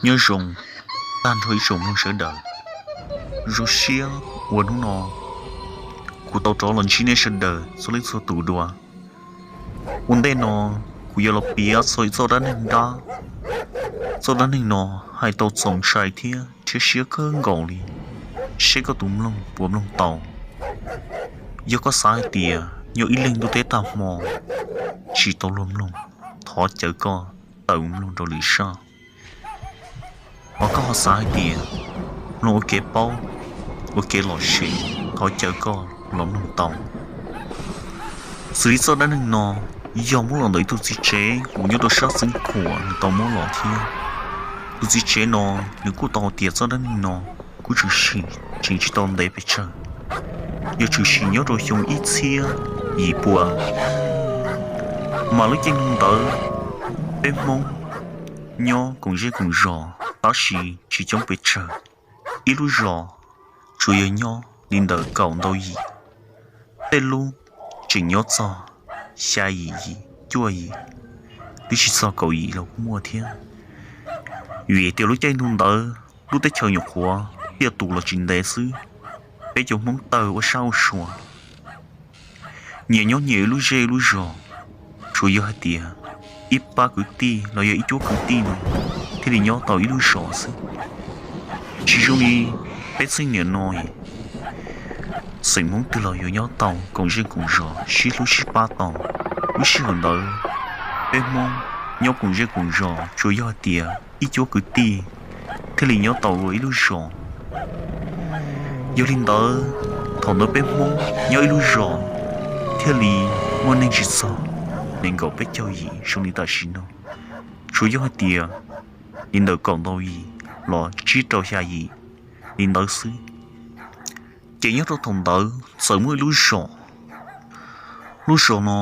Nyob zoo tag nrho ib tsoom mloog sawv daws. Zoo siab uas hnub no kuv tau rov los ntsib nej sawv daws txhua leej txhua tus dua. Ua ntej no kuv yuav los piav txog ib txoj dab neeg dab. Txoj dab neeg no hais tau txaus ntshai thiab rhiab siab kawg nkaus li, seb koj tus mloog puas mloog tau. Yog koj xav hais tias nyob ib leeg ntuj teb tag hmo tsis tau luag mloog, thov caw koj tawm mloog rau lwm zaj. Hos koj ho xav hais tias mloog ua kev paub, ua kev lom zem, thov caw koj los mloog tau. Xws li txoj dab neeg no yog muab los ntawm ib tug txiv tsev uas nyob rau sab xeev Khuam nws tau muab los thiab. Tus txiv tsev no nws kuj tau hais tias txoj dab neeg no kuj tshwm sim tseem tsis tau ntev pes tsawg, yog tshwm sim nyob rau xyoo ib txhiab yim pua. Mas lub caij nyoog ntawd peb Hmoob nyob koom zej koom zos tab sis tsis coob pes tsawg. Ib lub zos tsuas yog nyob li ntawm kaum ntau yim, tej lub tseem nyob txog xya yim, cuaj yim, twb tsis txog kaum yim los kuj muaj thiab. Vim tias lub caij nyoog ntawd lub teb chaws nyuam qhuav tiaj tus los tsis ntev xwb, peb cov Hmoob tawg ua sab ua sua. Nyias nyob nyias ib lub zej ib lub zos, tsuas yog hais tias ib pab kwv tij los yog ib cuab kwv tij no thiaj li nyob tau ib lub zos xwb. Tsis zoo li peb txheej niam no, xeem Hmoob twg los yuav nyob tau koom zej koom zos sib hlub sib pab tau. Lub sij hawm ntawd peb Hmoob nyob koom zej koom zos tsuas yog hais tias ib cuab kwv tij thiaj li nyob tau ua ib lub zos. Yog li ntawd, thaum ntawd peb Hmoob nyob ib lub zos thiaj li muaj neeg tsis txog nees nkaum peb caug yim zoo li tam sim no, tsuas yog hais tias li ntawm kaum ntau yim los tsib rau xya yim li ntawd xwb. Ces nyob rau thaum ntawd txawm muaj ib lub zos. Lub zos no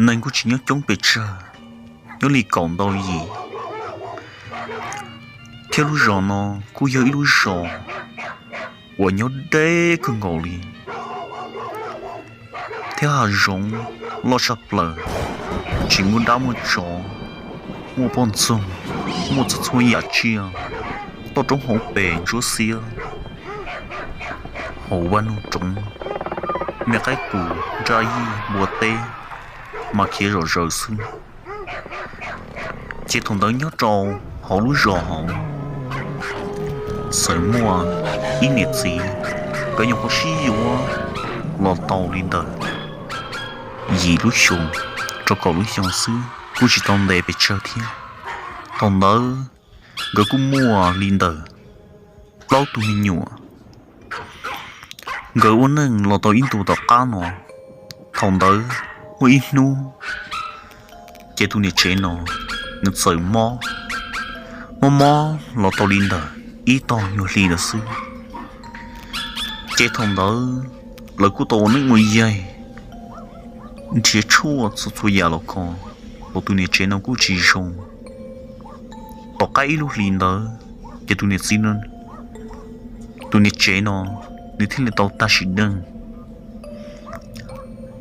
neeg kuj tsis nyob coob pes tsawg, nyob li kaum ntau yim, thiab lub zos no kuj yog ib lub zos uas nyob deb kawg nkaus li, thiab hav zoov loj tshaj plaws, tsis muaj dab muaj tsov, muaj poj ntxoog, muaj txhua txhua yam tsiaj, toj roob hauv pes ntsuab xiab, hauv vaj nug roov, me qaib qus nraj yij npua teb mas khiav zom zaws xwb. Ces thaum ntawd nyob rau hauv lub zos hauv, txawm muaj ib niam txiv, nkawd nyuam qhuav sib yuav los tau li ntawm yim lub xyoo rau kaum lub xyoo xwb, kuj tsis tau ntev pes tsawg thiab. Thaum ntawd nkawd kuj muaj li ntawm plaub tug me nyuam. Nkawd ua neej los tau ib ntus tom qab no, thaum ntawd muaj ib hnub, ces tus niam tsev no nws txawm mob, mob mob los tau li ntawm ib tog nyuag hli ntawd xwb. Ces thaum ntawd lawv kuj tau ua neeb ua yaig, nrhiav tshuaj txhua txhua yam los kho, los tus niam tsev no kuj tsis zoo. Tom qab ib lub hlis ntawd ces tus niam txiv, tus niam tsev no nws thiaj li tau tag sim neej.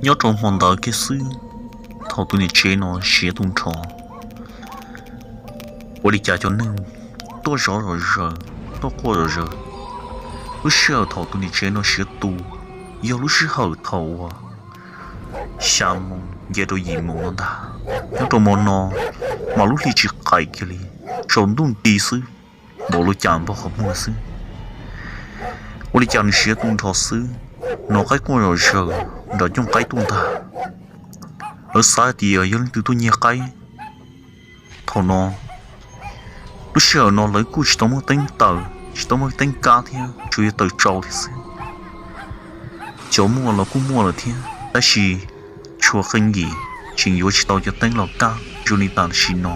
Nyob rau hmo ntawd kiag xwb, thaum tus niam tsev no siav tu nrho, ua li cas cov neeg tuaj zov zom zaws, tuaj quaj zom zaws. Lub sij hawm thaum tus niam tsev no siav tu yog lub sij hawm thaum uas xya moo nce rau yim moo no ntag. Nyob rau hmo no mas lub hli tsis qaim kiag li, tsaus ntuj nti xwb, npaum li cas npog qhov muag xwb. Ua li cas nws siav tu nrho xwb, hnov qaib quaj zom zaws nram cooj qaib tuaj ntag. Lawv xav hais tias yog leej twg tuaj nyiag qaib. Thaum no, lub sij hawm no lawv kuj tsis tau muaj teeb taws, tsis tau muaj teeb kab thiab, tsuas yog taws tsau thiab xwb. Cov muaj los kuj muaj lawm thiab, tab sis tshuav qee yim tseem yuav tsis tau cov teeb los kab zoo li tam sim no,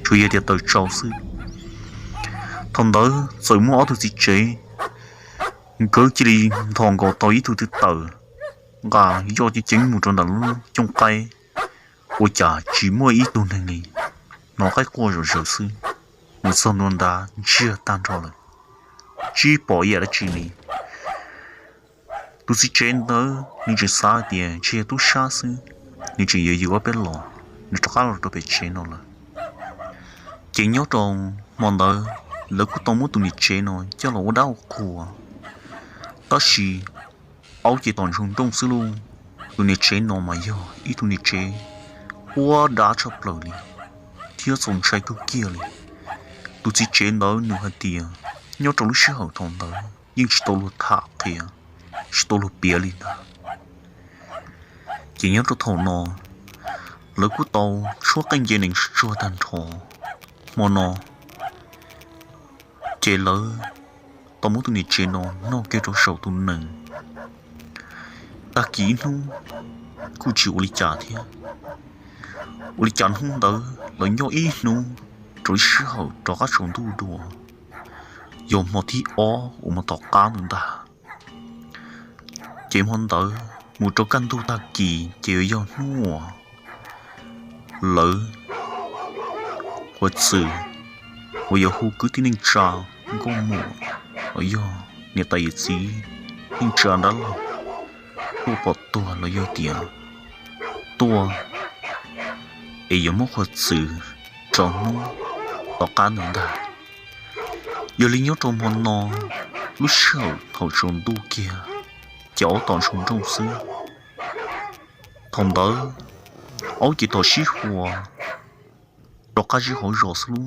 tsuas yog tias taws tsau xwb. Thaum ntawd txawm muaj ob tug txiv tsev, nkawd cia li nthos nkaus tau ib tug tw taws, nqa yoj ceev ceev mus rau ntawm lub cooj qaib, ua cas tsis muaj ib tug neeg li. hnov qaib quaj zom zaws xwb. Mus txog ntua nrad ntsiag tag nrho lawm, tsis pom ib yam dab tsi li. Tus txiv tsev ntawd nws tseem xav hais tias ntshe yog tub sab xwb, nws tseem yuav yws ob peb los, nws rov qab los rau pem tsev no lawm. Ces nyob rau hmo ntawd lawv kuj tau muab tus niam tsev no coj los ua dab ua qhua, tab sis aub ces tom ntsoog nrooj xwb lauj. Tus niam tsev no mas yog ib tug niam tsev quaj dab tshaj plaws li thiab txaus ntshai kawg kiag li. Tus txiv tsev ntawd nws hais tias nyob rau lub sij hawm thaum ntawd yeej tsis tau luag tham qhia, tsis tau luag piav li ntag. Ces nyob rau thaum no lawv kuj tau tshuab qeej nce nees tsuag tag nrho. Hmo no ces lawv tau muab tus niam tsev no noj kiag rau saum tus nees. Tag kis ib hnub kuj tsis ua li cas thiab. Ua li cas hnub ntawd lawv nyob ib hnub rau lub sij hawm rov qab tsaus ntuj dua, yog hmo thib ob uas mus tom qab ntawd ntag. Ces hmo ntawd mus rau kaj ntug tag kis ces yuav yog hnub uas lawv qhuav txwm uas yuav hu kwv tij neej tsa, nkauj muam, los yog niam tais yawm txiv neej tsa dab laug tuaj pom tuag los yog tias tuaj es yuav muab qhuav txwm rau hnub tom qab ntawd ntag. Yog li nyob rau hmo no lub sij hawm thaum tsaus ntuj kiag ces aub tom ntsoog nrooj xwb. Thaum ntawd aub ces tom sib hua rov qab zib hauv zos xwb lauj.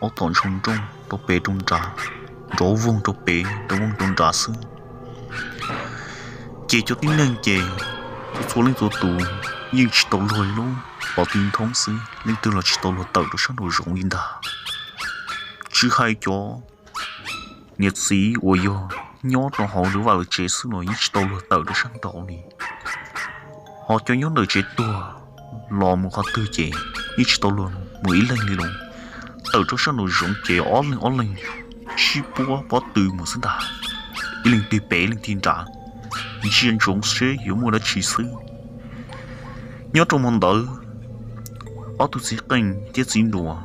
Aub tom ntsoog nrooj rau pem rau nrad, nrov voog rau pem rau voog rau nrad xwb. Ces cov tib neeg ces txhua leej txhua tus yeej tsis tau luag li lauj, pom ti nthoob xwb, leej twg los tsis tau luag tawm rau sab nraum zoov li ntag. Tsis hais cov niam txiv uas yog nyob rau hauv lawv vaj lawv tsev xwb los yeej tsis tau luag tawm rau sab nraud li. Ho cov nyob ntawm tsev tuag los mus qhov twg ces yeej tsis tau luag mus ib leeg li lauj. Tawm rau sab nraum zoov ces ob leeg ob leeg sib puab pob tw mus xwb ntag, ib leeg tig pem ib leeg tig nrad, ntsia ntsoov seb yuav muaj dab tsi xwb. Nyob rau hmo ntawd ob tug txiv qeej thiab txiv nruas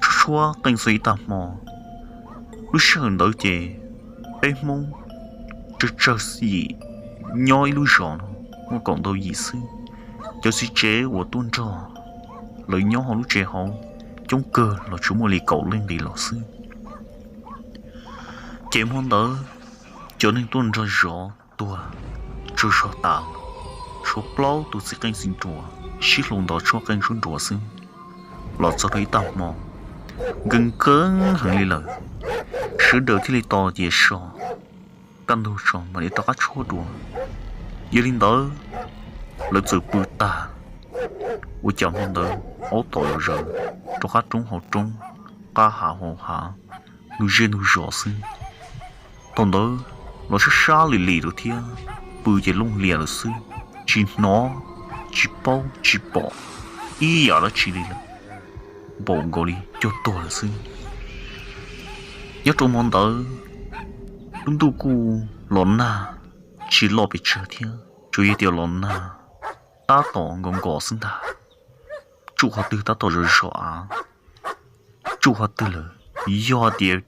tshuab tshuab qeej txog ib tag hmo. Lub sij hawm ntawd ces peb Hmoob tsawg tsawg yim nyob ib lub zos no muaj kaum ntau yim xwb. Cov txiv tsev uas tuaj nrog lawv nyob hauv lub tsev hauv coob kawg los tsuas muaj li kaum leej nqis los xwb. Ces hmo ntawd cov neeg tuaj nrog zov tuag tsaug zog tas, tshuav plaub tus txiv qeej txiv nruas sib hloov ntov tshuab qeej tshuab nruas xwb. Los txog rau ib tag hmo nkees nkees heev li lawm, sawv daws thiaj li tos tias so kaj ntug tso mam li rov qab tshuab dua. Yog li ntawd lawv txawm pw tag, ua cas hmo ntawd aub tom zom zaws rau qab roob hauv roob, qab hav hauv hav, ntug zej ntug zos xwb. Thaum ntawd los sab sab lim lim lawm thiab, pw ces looj lias lawm xwb, tsis hnov, tsis paub tsis pom ib yam dab tsi li lawm, npaum nkaus li cuag tuag lawm xwb. Nyob rau hmo ntawd lub ntuj kuj los nag, tsis loj pes tsawg thiab, tsuas yog tias los nag tab tom nkos nkos xwb ntag. Tsuj qhov twg tab tom zom zom av, tsuj qhov twg lawm, yog tias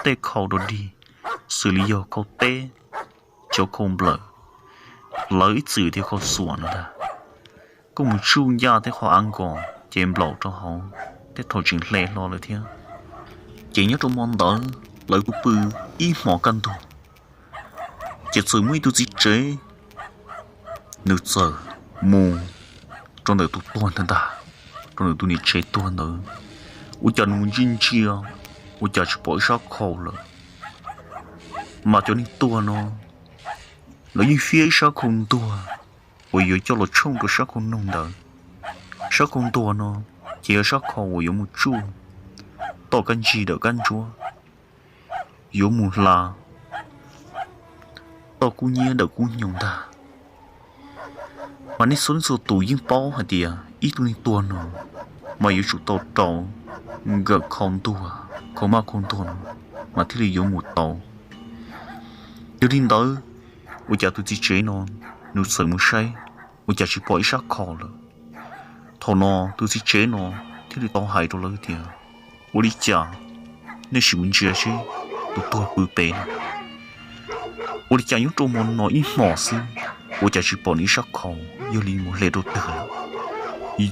tej khau dog dig, xws li yog khau teb, cov khau nplawm, lawv ib txwm tias khau xuam no ntag, koj mus tsuj ncaj tej qhov av nkos ces nplaum rau hauv tej thaum tseem hle hlo lawm thiab. Ces nyob rau hmo ntawd lawv kuj pw ib hmos kaj ntug, ces txawm muaj ib tug txiv tsev, nws txawm mus rau ntawm tus tuag ntag ntag, rau ntawm tus niam tsev tuag ntawd. Ua cas nws mus ntsia ntsia, ua cas tsis pom ib sab khau lawm. Mas cov neeg tuag no lawv yeej fiab ib sab khau ntuag uas yuav coj los tshooj rau sab khau noog ntawd. Sab khau ntuag no ces yog sab khau uas yuav mus tsuj toj kab ntsig dawm kab ntsuab, yuav mus hla toj kub nyiab dawm kub nyoog ntag. Mas nej txhua leej txhua tus yeej paub hais tias ib tug neeg tuag no mas yuav tsum tau rau nkawm khau ntuag, khau maj khau ntuag no mas thiaj li yuav mus tau. Yog li ntawd, ua cas tus txiv tsev no nws txawm mus saib, ua cas tsis pom ib sab khau lawm. Thaum no tus txiv tsev no thiaj li tau hais rau lawv tias, ua li cas nej sim mus ntsia seb tus tuag pw pem no. Ua li cas nyob rau hmo no ib hmos xwb, ua cas tsis pom nws ib sab khau yog li mus hle rau twg lawm,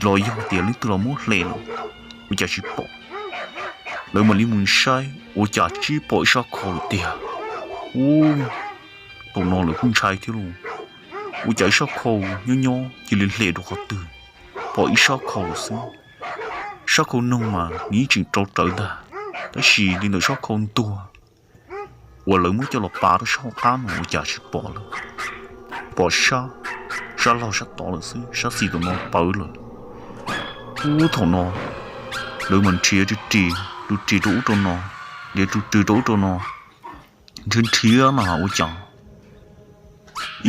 los yog tias leej twg los muab hle lawm, ua cas tsis pom. Lawv mam li mus saib ua cas tsis pom ib sab khau lawm tiag. Ub, thaum no lawv kuj ntshai thiab lauj, ua cas ib sab khau nyob nyob cia li hle rau qhov twg, pom ib sab khau lawm xwb. Sab khau noog mas nws yeej tseem rau rawv ntag, tab sis li ntawm sab khau ntuag uas lawv muab coj los pav rau sab hauv qab no ua cas tsis pom lawm, pom sab, sab laug sab tod lawm xwb, sab xis tom no pawv lawm. Ub, thaum no lawv mas nrhiav ris ris, ris ris rau ub rau no, nrhiav ris ris rau ub rau no, nrhiav nrhiav mas ua cas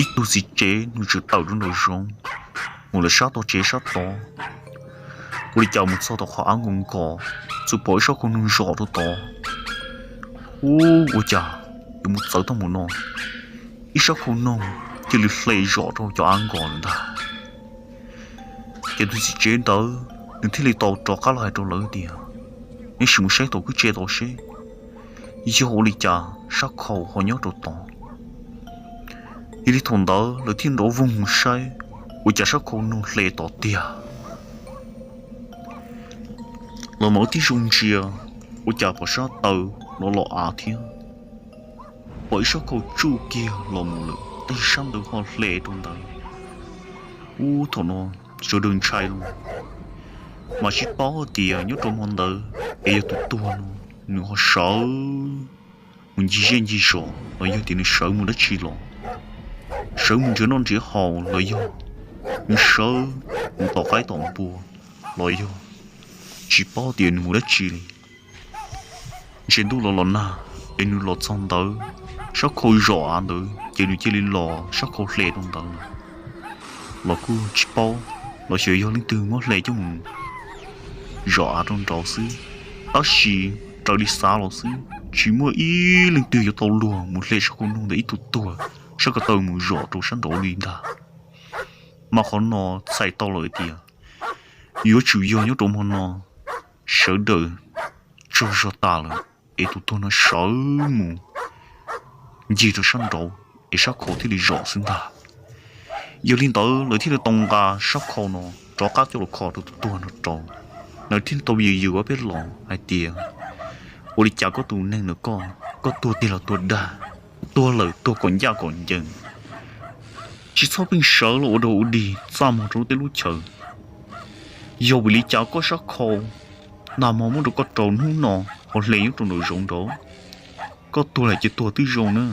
ib tug txiv tsev nws tseem tawm rau nraum zoov mus lawm sab tog tsev sab tod. Ua li cas mus txog tom qhov av nkaus nkos, txawm pom ib sab khau noog zom rau tod. Ub, ua cas yuav mus txawv tag mus no, ib sab khau noog cia li hle zom rau cov av nkos lawm ntag. Ces tus txiv tsev ntawd nws thiaj li tau rov qab los hais rau lawv tias, nej sim mus saib tom kwj tse tod seb yog ua li cas sab khau ho nyob rau tod. Yog li thaum ntawd lawv thiaj nrov voog mus saib, ua cas sab khau noog hle tod tiag. Los mus tib zoo ntsia, ua cas pom sab taw los los av thiab, pom ib sab khau tsuj kiag los mus lawm, tab sis sab ntawd ho hle rau ntawd. Ub, thaum no sawv daws ntshai los mas tsis paub tias nyob rau hmo ntawd es yog tus tuag no nws ho sawv mus ncig zej ncig zos los yog tias nws sawv mus dab tsi los, sawv mus nrhiav noj nrhiav haus los yog nws sawv mus tom qaib tom npua los yog tsis paub tias nws mus dab tsi li. Ntshe ntuj los los nag es nws los txog ntawd, sab khau zom av ntawd ces nws cia li los sab khau hle rau ntawd lawm. Los kuj tsis paub los xyov yog leej twg muab hle coj mus zom av rau nraud xwb. Tab sis raws li xav los xwb tsis muaj ib leej twg yuav tau luag mus hle sab khau noog ntawm ib tug tuag sab ko taw mus zom rau sab nraud li ntag. Mas qhov no txhais tau lawm tias yuav tsum yog nyob rau hmo no sawv daws tsaug zog tas lawm es tus tuag no sawv mus ncig rau sab nraud es sab khau thiaj li zom xwb ntag. Yog li ntawd lawv thiaj li tau nqa sab khau no rov qab coj los kho rau tus tuag no rau. Lawv thiaj li tau yws yws ob peb los hais tias, ua li cas koj tus neeg ntawm koj, koj tuag tiag los tuag dag, tuag lawm tuag kom ncaj kom ncees, tsis txhob pheej sawv los ua dog ua dig txaj muag rau lub teb lub chaw. Yog vim li cas koj sab khau nag hmo muab rau koj rau hnub no ho hle nyob rau nraum zoov nraud? Koj tuag lawm ces tuag twb zoo na,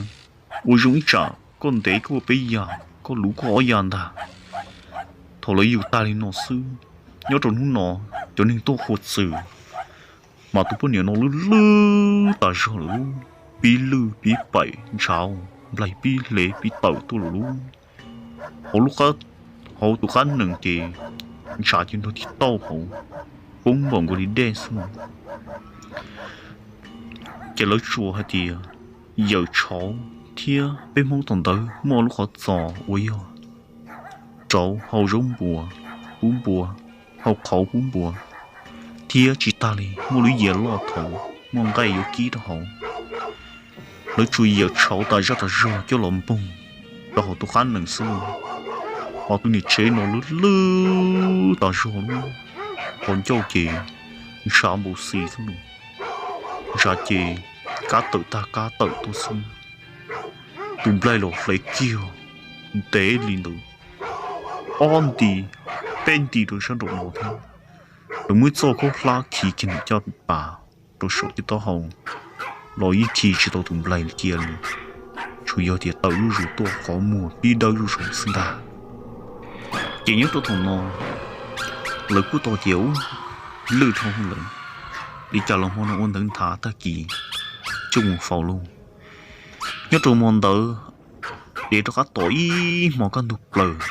ua zoo ib tsam koj ntev koj ua peb yas, koj luv koj ob yas ntag. Thaum lawv yws tag li no xwb, nyob rau hnub no cov neeg tuaj qhuas txwm mas tus poj niam no lwj lwj tas zog lawm lub, pib lwj pib paim ntshav, nplaig pib hle pib tawm tuaj lawm lub. Hauv lub, hauv tus qab nees ces ntshav ces nrog tib tauj hauv, poob npaum nkaus li dej xwb no. Ces lawv tsuas hais tias yawm tshauv thiab peb Hmoob thaum ntawd muaj lub qhov txos uas yog rauv hau zaub npua, pub npua, hau qhauv pub npua, thiab tsis tag li muaj lub yias loj thaum muaj nqaij yuav kib rau hauv. Lawv tsuas yawm tshauv tas zaj tas zog coj los npoog rau hauv tus qab nees xwb lauj. Hos tus niam tsev no lwj lwj tas zog lub, qhov ncauj ces ntshav npau xis xwb lauj. Ntshav ces kab tawm tag kab tawm tuaj xwb. Tus nplaig los hle kiag ntev li ntawd ob nti peb nti rau sab nraum no thiab. Lawv muab txoj khaub hlab khi kiag nws caj pas rau saum tej taub hau los yeej khi tsis tau tus nplaig kiag li, tsuas yog tias tawm zuj zus tuaj qhov muag pib dawb zuj zus xwb ntag. Ces nyob rau thaum no lawv kuj tau tias ub, lwj dhau lawm, li cas los hmo no ua ntawv nthav tag kis coj mus faus lauj. Nyob rau hmo ntawd ces rov qab tom ib hmo kaj ntug plaws,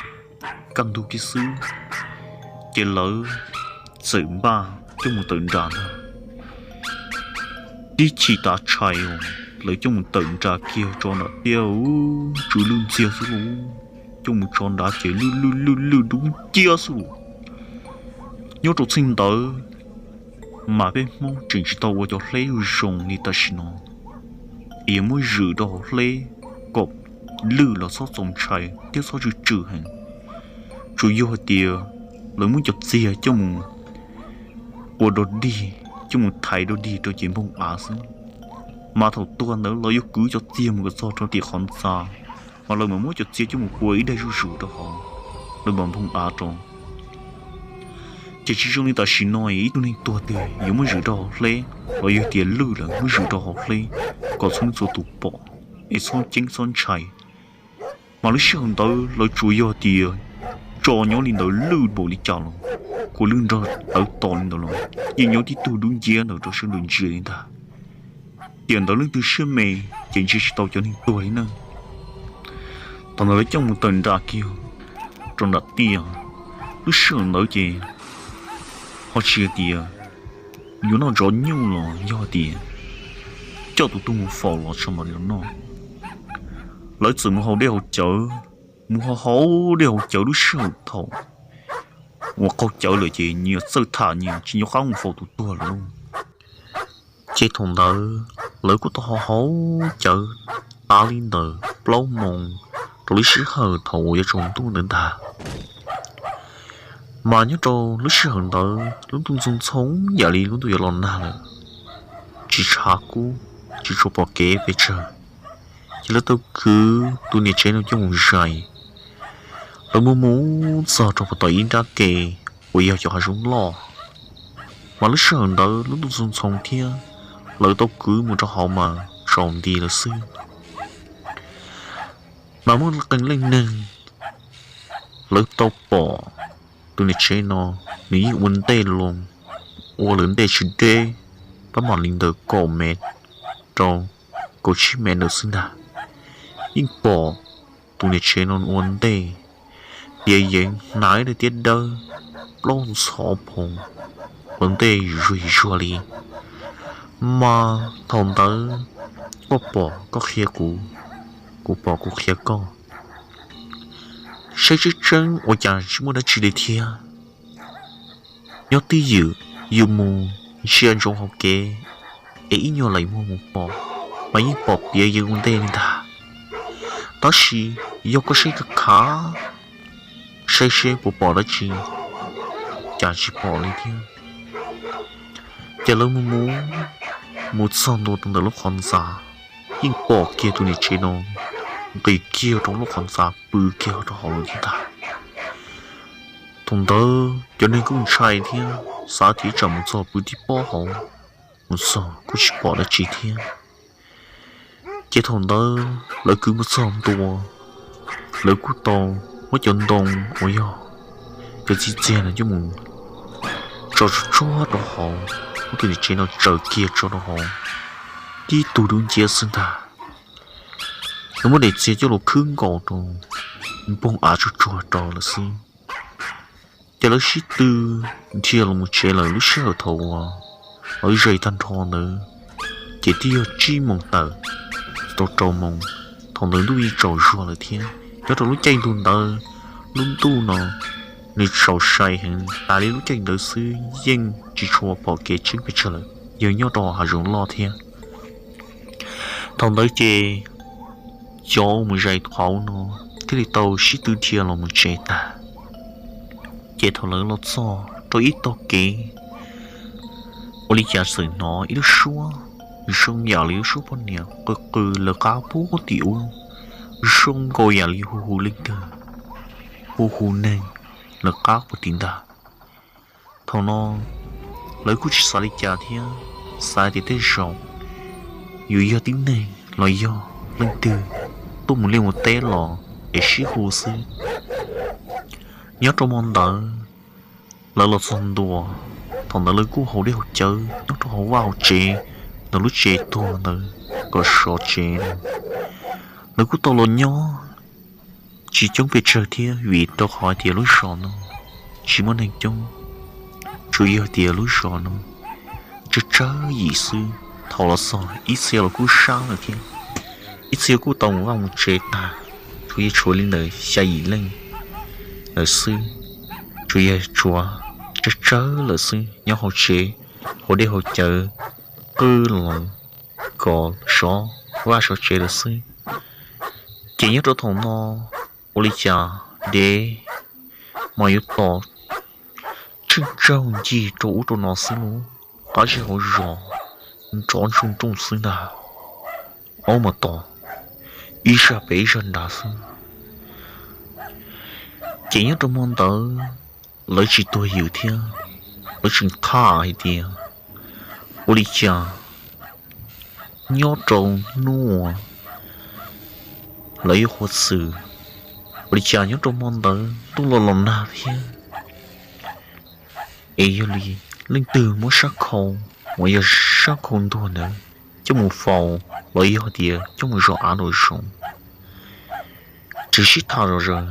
kaj ntug kiag xwb, ces lawv txawm npaj coj mus tawm nras ntag. Tib chim tav tshais os, lawv coj mus tawm nras kiag tso nram tiaj, tsw lwj ntxiag xwb lauj. Coj mus tso nrad ces lwj lwj lwj lwj dub nciab xwb lauj. Nyob rau txheej ntawd Mas peb Hmoob tseem tsis tau ua cov hleb zoo li tam sim no, es yuav muab zwm rau hauv hleb kom lwj los txhob txaus ntshai thiab txhob tsw tsw heev. Tsuas yog hais tias lawv muab cov txiag coj mus ua dog dig, coj mus thaiv dog dig rau ces npog av xwb. Mas thaum tuag ntawd los yuav kwv cov txiag mus kom txog rau tim qhov ntxa, mas lawv mam muab cov txiag coj mus pua ib daim zuj zus rau hauv, lawv mam npog av rau. Ces tsis zoo li tam sim no ib tug neeg tuag twg yuav muab zwm rau hauv hleb, los yog tias lwj lawm muab zwm rau hauv hleb kom txhua txhua tus pom es txhob ceeb txhob ntshai. Mas lub sij hawm ntawd lawv tsuas yog tias tso nyob li ntawd lwj npaum li cas los, kua lwj nrog tawv tos li ntawd los yeej nyob tib tug dub nciab ntawm rau sab nraum ntsia li ntag. Tiam ntawd leej twg siab me ces ntsia tsis tau cov neeg tuag li na. Thaum ntawd lawv coj mus tawm nram kiag rau nram tiaj, lub sij hawm ntawd ces ho tsis hais tias yuav noj zov nyuj los yog tias coj tus tug mus faus los tso mam li noj. Lawv txawm mus haus dej haus cawv, mus haus haus dej haus cawv lub sij hawm thaum uas qaug cawv lawm ces nyias txawj tham nyias tsis nco qab mus faus tus tuag lawm lauj. Ces thaum ntawd lawv kuj tau haus haus cawv tas li ntawm plaub moos rau lub sij hawm thaum uas yuav tsaus ntuj ntawd ntag. Mas nyob rau lub sij hawm ntawd lub ntuj ntxhoo ntxhoo yam li lub ntuj yuav los nag lawm, tsis tshav kub, tsis tshua pom kev pes tsawg. Ces lawv tau kwv tus niam tsev no coj mus zais. Lawv mus mus txog rau puag tom ib nrab ke uas yog cov hav zoov loj, mas lub sij hawm ntawd lub ntuj ntxhoo ntxhoo thiab, lawv tau kwv mus rau hauv mas tsaus nti lawm xwb. Mas muaj qee leej neeg, lawv tau pom tus niam tsev no, nws yeej ua ntej loo, ua lawv ntej tsis deb, pab mam li ntawm kaum mev rau kaum tsib mev ntawd xwb ntag. Yeej pom tus niam tsev no ua ntej piav yeev hnav ib daim tiab dawb plaub ntxhov phoov ua ntej zuag zuag li. Mas thaum ntawd koj pom koj qhia kuv, kuv pom kuv qhia koj, saib tseeb tseeb ua cas tsis muaj dab tsi li thiab. Nyob twj ywm yus mus ntsia ntsoov hauv kev es ib nyuag lais muag mus pom, mas yeej pom piav yeev ua ntej li ntag. Tab sis yog koj saib khav khav, saib seb puas pom dab tsi, cas tsis pom li thiab. Ces lawv mus mus, mus txog ntua rau ntawm lub qhov ntxa, yeej pom kiag tus niam tsev no nqis kiag rau lub qhov ntxa pw kiag rau hauv lawm thiab ntag. Thaum ntawd cov neeg kuj ntshai thiab xav tias tsam mus txog pw tib pob hauv, mus txog kuj tsis pom dab tsi thiab. Ces thaum ntawd lawv kwv mus txog ntua, lawv kuj tau muab cov ntoo uas yog cov txiv txiag no coj mus tso tsuag tsuag rau hauv, muab tus niam tsev no tsaws kiag tso rau hauv, tib tug dub nciab xwb ntag. Lawv muab daim txiag coj los khwb nkaus rau, npog av tsuag tsuag rau lawm xwb. Ces lawv sib tw dhia los mus tsev lawm. Lub sij hawm thaum uas lawv zais tag nrho ntawd ces twb yog tsib moos tawm tau rau moos, thaum ntawd ntuj yeej tsaus zuag lawm thiab. Nyob rau lub caij ntuj ntawd, lub ntuj no nws tsaus sai heev, tas li lub caij ntawd xwb yeej tsis tshua pom kev tseeb pes tsawg lawm, yog nyob rau hav zoov loj thiab. Thaum ntawd ces cov uas mus zais hauv no thiaj li tau sib tw dhia los mus tsev tag. Ces thaum lawv los txog rau ib tog kev, ua li cas txawm hnov ib lub suab zoo yam li lub suab poj niam qw qw lawv qab puag tim ub, zoo nkaus yam li hu hu leej twg, hu hu neeg lawv qab puag tim ntag. Thaum no lawv kuj tsis xav li cas thiab, xav tias tej zaum yus yog tib neeg los yog leej twg tuaj mus liaj mus teb los es sib hu xwb. Nyob rau hmo ntawd lawv los txog ntua, thaum ntawd lawv kuj haus dej haus cawv nyob rau hauv vaj hauv tsev, ntawm lub tsev tuag ntawd kom sov tsev no. Lawv kuj tau los nyob tsis coob pes tsawg thiab, vim rau qhov hais tias lub zos no tsis muaj neeg coob, tsuas yog tias lub zos no tsawg tsawg yim xwb. Thaum los txog ib txhia los kuj sab lawm thiab, ib txhia kuj tau mus vaj mus tsev tag, tsuas yog tshuav li ntawm xya yim leej lawm xwb, tsuas yog tshuav tsawg tsawg lawm xwb nyob hauv tsev. hauv dej hauv cawv qw los kom sov vaj sov tsev lawm xwb. Ces nyob rau thaum no, ua li cas dev mas yuav tom tseej tsaug ncig rau ub rau no xwb lauj. Qab zej hauv zos nrov ntsoog nrooj xwb ntag, aub mas tom ib zaj pem ib zaj nrad xwb. Ces nyob rau hmo ntawd lawv tsis tuag yws thiab, lawv tseem tham hais tias ua li cas nyob rau hnub uas lawv yuav qhuav txwm, ua li cas nyob rau hmo ntawd ntuj los los nag thiab, es yog li leej twg muab sab khau uas yog sab khau ntuag ntawd coj mus faus los yog tias coj mus zov av nraum zoov. Tseem sib tham zom zaws,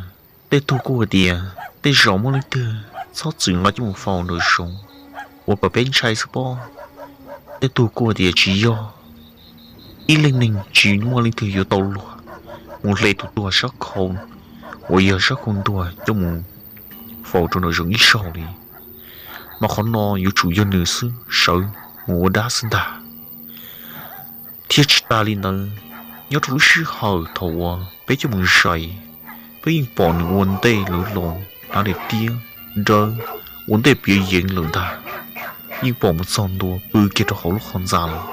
tej tug kuj hais tias tej zaum muaj leej twg txhob txwm nqa coj mus faus nraum zoov uas kom peb ntshai xwb pob. Tej tug kuj hais tias tsis yog, ib leej neeg tsis muaj leej twg yuav tau luag mus hle tus tuag sab khau uas yog sab khau ntuag coj mus faus rau nraum zoov ib zaug li, mas qhov no yuav tsum yog nws xwb sawv mus ua dab xwb ntag. Thiab tsis tas li ntawd, nyob rau lub sij hawm thaum uas peb coj mus zais, peb yeej pom nws ua ntej lawv los hnav daim tiab dawb ua ntej piav yeev lawm ntag, yeej pom mus txog ntua pw kiag rau hauv lub qhov ntxa lawm.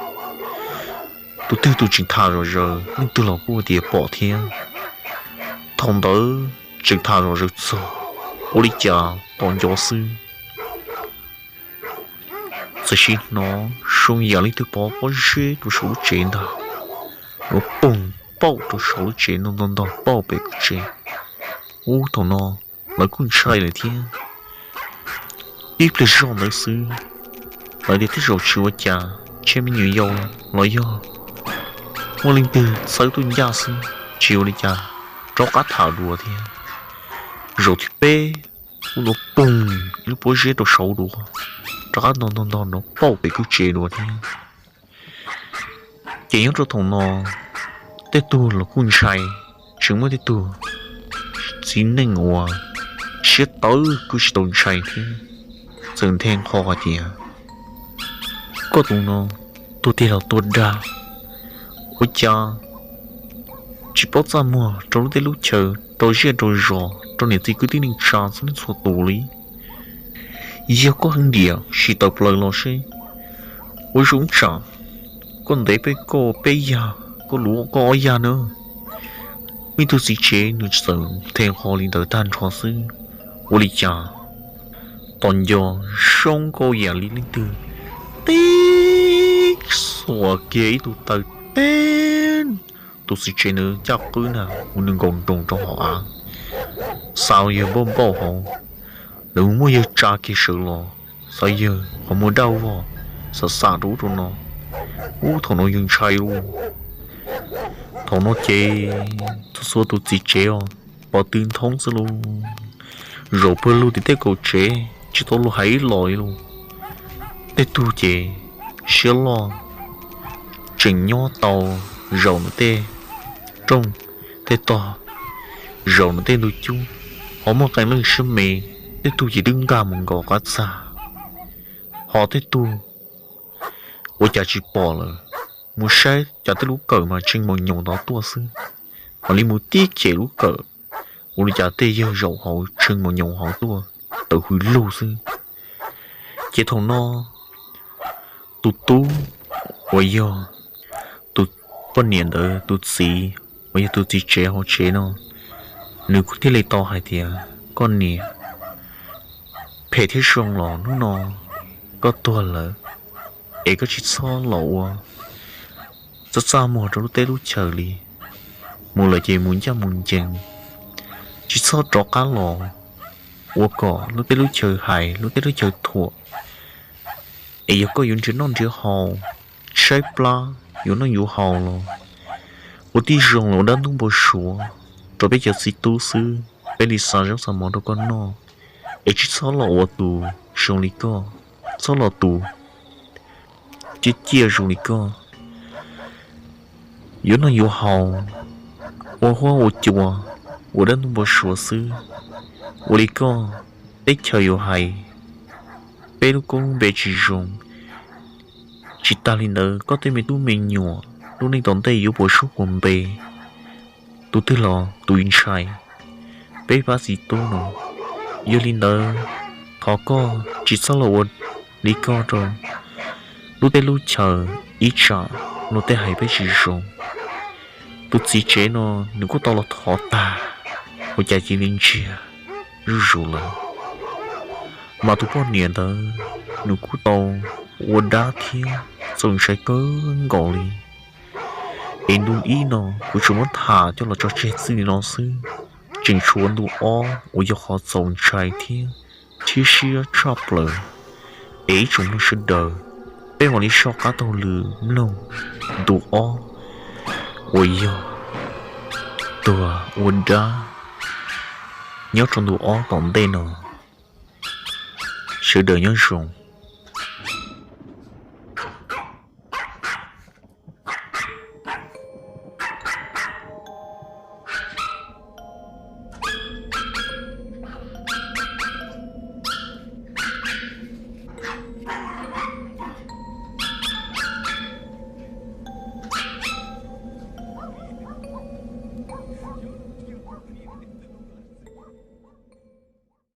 Tus twg tus tseem tham zom zaws, leej twg los kuj tias pom thiab. Thaum ntawd tseem tham zom zaws txog, ua li cas tos nco xwb txawm sim hnov zoo yam leej twg pov pob zeb rau saum lub tsev ntag, nrov poog pauj rau saum lub tsev no ntog ntog pauj pem kwj tsev. Ub, thaum no lawv kuj ntshai lawm thiab. Ib pliag zog ntawd xwb, lawv tias tej zaum tsis ua cas, ntshe me nyuam yaus los yog muaj leej twg txawb tuaj ncaj xwb, tsis ua li cas, rov qab tham dua thiab. Zaum thib peb kuj nrov poog ib lub pob zeb rau saud dua, rov qab ntog ntog ntog nrov pauj pem kwj tsev dua thiab. Ces nyob rau thaum no, tej tug los kuj ntshai, tseem muaj tej tug txiv neej uas siab tawv kuj tsis tau ntshai thiab, txawm nthe nqho hais tias, koj tus no tuag tiag los tuag dag, ua cas tsis paub txaj muag rau lub teb lub chaw, rau zej rau zos, rau niam txiv kwv tij neej tsa txhua leej txhua tus li. Yog koj heev diam sim tawm plaws los seb, ua zoo tsam koj ntev peb koj peb yag, koj luv koj ob yag na. Muaj ib tug txiv tsev nws txawm nthe nqho li ntawd tag nrho xwb, ua li cas tos nco zoo nkauj yam li leej twg tib xuas kiag ib tug taw teb, tus txiv tsev ntawd caj qwb na ua nws nkaus nroos rau hauv av, xav yawg npauj npauj hauv, lawv muaj yawg tsa kiag sawv los, xav yawg qhov muag daj vog, xav xam rau ub rau no. Ub, thaum no yawg ntshai lauj. Thaum no ces txhua txhua tus txiv tsev os, pov tw nthoob xwb lauj. Zaum pawg lug tim tej kaum tsev tsis tau luag hais ib los li lauj. Tej tug ces siab loj, tseem nyob tau zaum ntawm tej rooj tej tog, zaum ntawm tej ntug cub, ho muaj qee leej siab me, tej tug ces twb nkag mus nkaum qab txag, ho tej tug ua cas tsis pom lawm, mus saib cas tej lub kawm mas tseem maum nyaum ntawd tuaj xwb. Mam li mus tib cem lub kawm, ua li cas tej yawg zaum hauv tseem maum nyaum hauv tuaj tawm hws lug xwb. Ces thaum no tus tub uas yog tus poj niam ntawd tus txiv uas yog tus txiv tsev hauv tsev no, nws kuj thiaj li tau hais tias, koj niam, phem thiab zoo los hnub no koj tuag lawm, es koj tsis txhob los ua txaj txaj muag rau lub teb lub chaws li. Mus lawm ces mus ncaj mus ncees, tsis txhob rov qab los ua kom lub teb lub chaws hais lub teb lub chaws thuam. Es yog koj yuav nrhiav noj nrhiav haus, tshaib plab yuav noj yuav haus los ua tib zoo los ua dab ntub npau suav rau peb cov txiv tub xwb, peb li xa zaub xa mov rau koj noj. Es tsis txhob los ua tus zoo li koj, txhob los tus ciaj ciaj zoo li koj, yuav noj yuav haus, ua huab ua cua, ua dab ntub npau suav xwb. Ua li koj, teb chaws yuav hais, peb lub koob lub npe tsis zoo, Tsis tas li ntawd, koj tej me tub me nyuam lub neej tom ntej yuav puas suab puas npe, tus twg los tus ntshai. Peb pab txiv tub no, yog li ntawd, thov koj tsis txhob los ua li koj rau lub teb lub chaw, ib tsam luag tej hais peb tsis zoo. Tus txiv tsev no nws kuj tau los thov tag, ua cas cia li ntsiag zuj zus lawm. Mas tus poj niam ntawd nws kuj tau ua dab thiab txaus ntshai kawg nkaus li. Es ntu ib no kuv tsuas muab tham coj los tso tseg txij li no xwb, tseem tshuav ntu ob uas yog qhov txaus ntshai thiab chim siab tshaj plaws. Es ib tsoom mloog sawv daws, peb mam li soj qab taug lw mloog ntu ob uas yog tuag ua dab nyob rau ntu ob tom ntej no. Sawv daws nyob zoo.